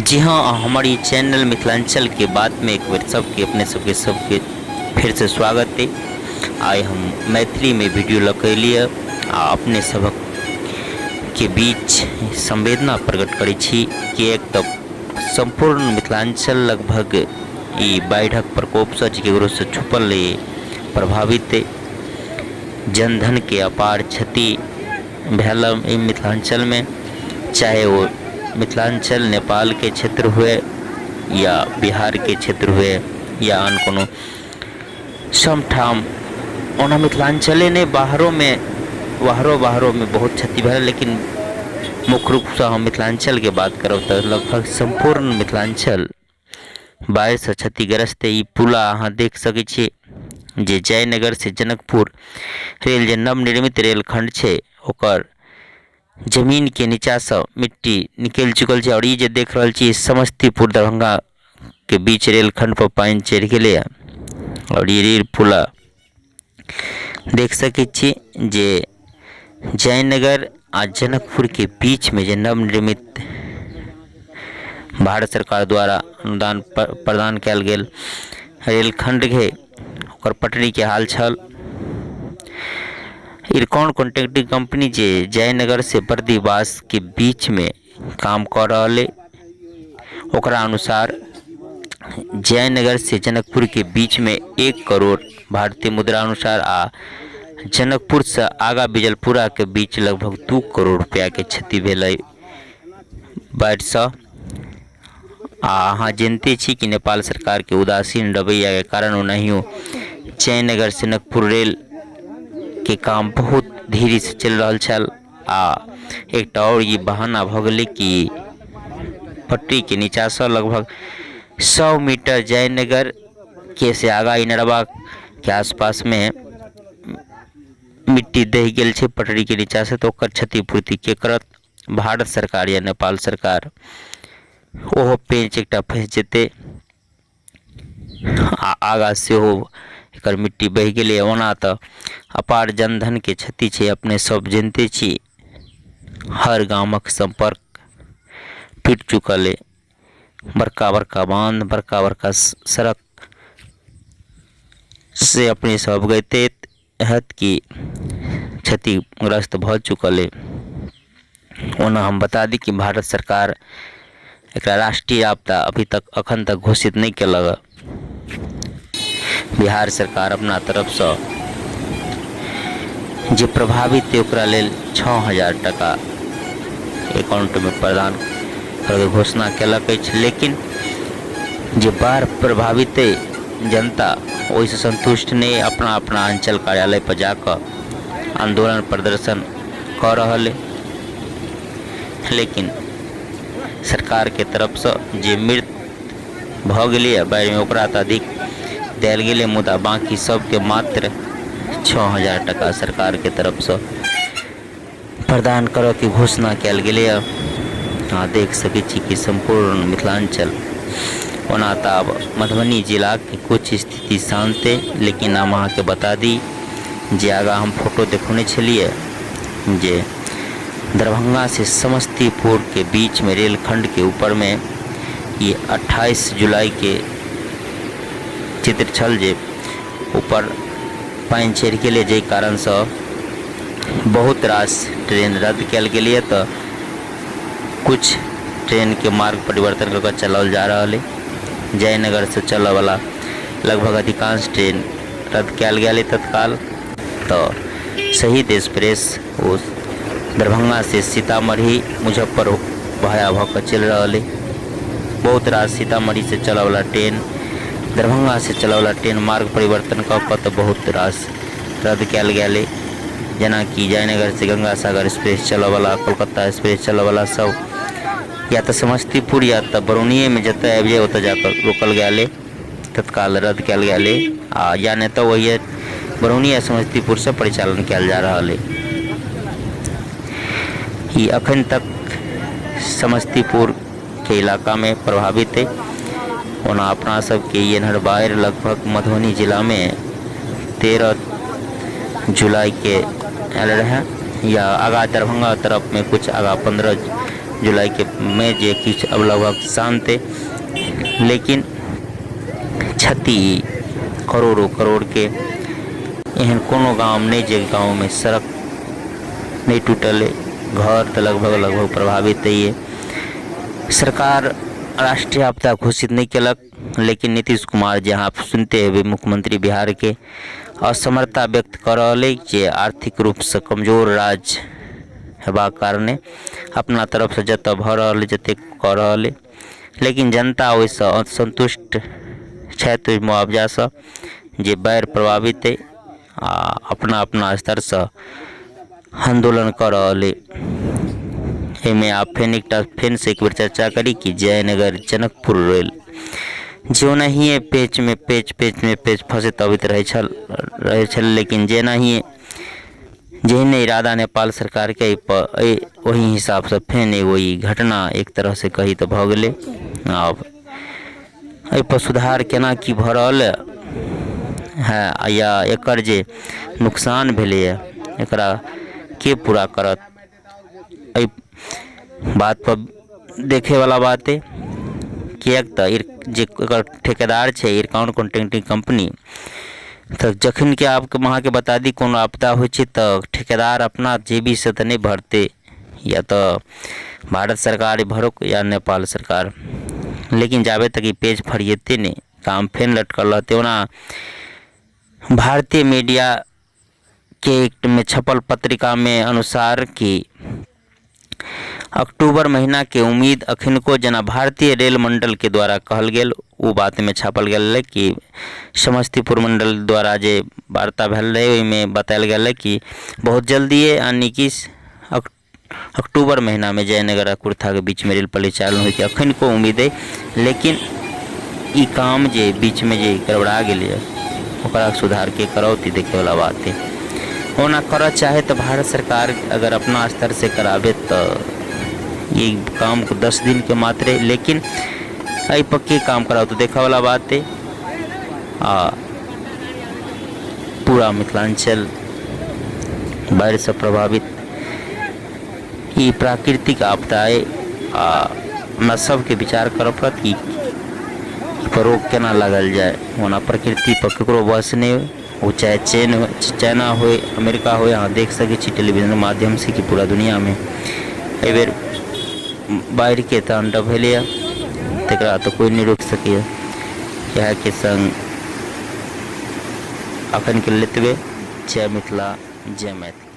जी हाँ, हमर ई चैनल मिथिलांचल के बात में एक बेर सबके अपने सबके सबके फिर से स्वागत है। आइ हम मैथिली में वीडियो लऽ के एलियै आ अपने सभक के बीच संवेदना प्रकट करै छी कि एक तऽ सम्पूर्ण मिथिलांचल लगभग ई बाढ़िक प्रकोपसँ जे केकरोसँ छुपल नहि प्रभावित अइ। जनधनके अपार क्षति भेल ई मिथिलाञ्चलमे, चाहे ओ मिथिलाञ्चल नेपालके क्षेत्र हुए या बिहारके क्षेत्र हुए या आन कोनो सबठाम। ओना मिथिलाञ्चले नहि, बाहरोमे बाहरो बाहरोमे बहुत क्षति भेल, लेकिन मुख्य रूपसँ हम मिथिलाञ्चलके बात करब तऽ लगभग सम्पूर्ण मिथिलाञ्चल बाढ़िसँ क्षतिग्रस्त। ई पुला अहाँ देख सकै छियै जे जयनगरसँ जनकपुर रेल जे नवनिर्मित रेलखण्ड छै, ओकर जमीनके नीचाँसँ मिट्टी निकलि चुकल छै। आओर ई जे देख रहल छी, समस्तीपुर दरभंगाके बीच रेलखण्डपर पानि चढ़ि गेलैए। आओर ई रेल पुला देख सकै छी जे जयनगर आ जनकपुरके बीचमे जे नवनिर्मित भारत सरकार द्वारा अनुदान प्रदान कयल गेल रेलखण्डके ओकर पटरीके हाल छल। इरकॉन कॉन्ट्रैक्टिंग कंपनी जे जयनगर से बर्दीवासके बीचमे काम कऽ रहल अइ, ओकरा अनुसार जयनगर से जनकपुरके बीचमे 1 करोड़ भारतीय मुद्रा अनुसार आ जनकपुरसँ आगाँ बिजलपुराके बीच लगभग 2 करोड़ रुपैआके क्षति भेलै बाढ़िसँ। आ अहाँ जनिते छी कि नेपाल सरकारके उदासीन रवैयाके कारण ओनाहियो जयनगर जनकपुर रेलके काम बहुत धीरेसँ चलि रहल छल। आ एकटा आओर ई बहाना भऽ गेलै कि पटरीके नीचाँसँ लगभग 100 मीटर जयनगरके से आगाँ इनरवाके आसपासमे मिट्टी दहि गेल छै पटरीके नीचाँसँ, तऽ ओकर क्षतिपूर्ति के करत, भारत सरकार या नेपाल सरकार? ओहो पेंच एकटा फँसि जेतै। आ आगाँ सेहो एकर मिट्टी बहि गेलै। ओना तऽ अपार जनधनके क्षति छै, अपने सब जनिते छी। हर गामक सम्पर्क टूटि चुकल अइ। बड़का बड़का बान्ध, बड़का बड़का सड़क से अपने सब अवगते हैत कि क्षतिग्रस्त भऽ चुकल अइ। ओना हम बता दी कि भारत सरकार एकरा राष्ट्रीय आपदा अभी तक अखन तक घोषित नहि केलक। बिहार सरकार अपना तरफसँ जे प्रभावित अइ ओकरा लेल 6000 टाका एकाउंटमे प्रदान करैके घोषणा केलक अछि, लेकिन जे बाढ़ि प्रभावित अइ जनता ओहिसँ सन्तुष्ट नहि, अपना अपना अञ्चल कार्यालयपर जा कऽ आन्दोलन प्रदर्शन कऽ रहल अइ। लेकिन सरकारके तरफसँ जे मृत भऽ गेलैए बाढ़िमे ओकरा तऽ अधिक देल गेलै, मुदा बाँकी सभके मात्र 6000 टाका सरकारके तरफसँ प्रदान करऽके घोषणा कयल गेलैए। अहाँ देख सकै छी कि सम्पूर्ण मिथिलाञ्चल, ओना तऽ आब मधुबनी जिलाके किछु स्थिति शान्त अइ, लेकिन हम अहाँके बता दी जे आगाँ हम फोटो देखौने छलियै जे दरभंगासँ समस्तीपुरके बीचमे रेलखण्डके ऊपरमे ई 28 जुलाइके चित्र छल जे ऊपर पानि चढ़ि गेलै, जाहि कारणसँ बहुत रास ट्रेन रद्द कयल गेलैए, तऽ किछु ट्रेनके मार्ग परिवर्तन कऽ कऽ चलाओल जा रहल अइ। जयनगरसँ चलऽवला लगभग अधिकांश ट्रेन रद्द कयल गेल अइ तत्काल। तऽ शहीद एक्सप्रेस ओ दरभंगासँ सीतामढ़ी मुजफ्फर भाया भऽ कऽ चलि रहल अइ। बहुत रास सीतामढ़ीसँ चलऽवला ट्रेन, दरभंगासँ चलऽवला ट्रेन मार्ग परिवर्तन कऽ कऽ तऽ बहुत रास रद्द कयल गेल अइ, जेनाकि जयनगरसँ गंगा सागर एक्सप्रेस चलऽवला, कोलकाता एक्सप्रेस चलऽवला सब या तऽ समस्तीपुर या तऽ बरौनिएमे जतऽ आबि जाय ओतऽ जाकऽ रोकल गेल अइ, तत्काल रद्द कयल गेल अइ आ या नहि तऽ ओहिए बरौनी या समस्तीपुरसँ परिचालन कयल जा रहल अइ। ई अखन तक समस्तीपुरके इलाकामे प्रभावित अइ। ओना अपना सबके एन्हर बाढ़ि लगभग मधुबनी जिलामे 13 जुलाइके आयल रहए, या आगाँ दरभंगा तरफमे किछु आगाँ 15 जुलाइके मे जे किछु अब लगभग शान्त अइ लेकिन क्षति करोड़ो करोड़के एहन कोनो गाम नहि जे गाँवमे सड़क नहि टूटल अइ घर तऽ लगभग लगभग प्रभावित अइए सरकार राष्ट्रीय आपदा घोषित नहि केलक लेकिन नीतीश कुमार जे अहाँ सुनिते हेबै मुख्यमंत्री बिहारके असमर्थता व्यक्त कऽ रहल अइ जे आर्थिक रूपसँ कमजोर राज्य हेबाक कारणे अपना तरफसँ जतऽ भऽ रहल अइ जतेक कऽ रहल अइ लेकिन जनता ओहिसँ असन्तुष्ट छथि ओहि मुआवजासँ जे बाढ़ि प्रभावित अइ आ अपना अपना स्तरसँ आन्दोलन कऽ रहल अइ एहिमे आब फेन एकटा फेनसँ एक बेर चर्चा करी कि जयनगर जनकपुर रेल जे ओनाहिए पेचमे पेच पेचमे पेच फँसैत अबैत रहै छल रहै छल लेकिन जेनाहिए जेहने इरादा नेपाल सरकारके एहिपर एहि ओहि हिसाबसँ फेन एगो ई घटना एक तरहसँ कही तऽ भऽ गेलै आब एहिपर सुधार केना की भऽ रहल हँ या एकर जे नुकसान भेलैए एकरा के पूरा करत एहि बातपर देखैवला बात अइ किएक तऽ जे एकर ठेकेदार छै इरकॉन कॉन्ट्रैक्टिंग कम्पनी तऽ जखन कि आब अहाँके बता दी कोनो आपदा होइ छै तऽ ठेकेदार अपना जेबीसँ तऽ नहि भरतै या तऽ भारत सरकार भरौक या नेपाल सरकार लेकिन जाबे तक ई पेज फरिएतै नहि काम फेर लटकल रहतै ओना भारतीय मीडियाके मे छपल पत्रिकामे अनुसार कि अक्टूबर महीनाके उम्मीद अखनको जेना भारतीय रेल मण्डलके द्वारा कहल गेल ओ बातमे छापल गेल रहै कि समस्तीपुर मण्डल द्वारा जे वार्ता भेल रहै ओहिमे बतायल गेल रहै कि बहुत जल्दिए यानि कि अक्टूबर महीनामे जयनगर आ कुर्थाके बीचमे रेल परिचालन होइके अखनको उम्मीद अइ लेकिन ई काम जे बीचमे जे गड़बड़ा गेलैए ओकरा सुधारके करौत ई देखैवला बात अइ ओना करऽ चाहे तऽ भारत सरकार अगर अपना स्तरसँ कराबै तऽ ई काम 10 दिनके मात्रे लेकिन एहिपर के काम कराओत देखऽवला बात अइ आ पूरा मिथिलाञ्चल बाढ़िसँ प्रभावित ई प्राकृतिक आपदा अइ आ हमरा सबके विचार करऽ पड़त कि एहिपर रोक केना लगायल जाय ओना प्रकृति पर ककरो वश नहि अइ ओ चाहे चीन होइ चाइना होइ अमेरिका होइ अहाँ देख सकै छी टेलीविजनके माध्यमसँ कि पूरा दुनिआँमे एहिबेर बाढ़िके ताण्डव भेलैए तकरा तऽ कोइ नहि रोकि सकैए इएहके सङ्ग अखनके लेल एतबे जय मिथिला जय मैथिली।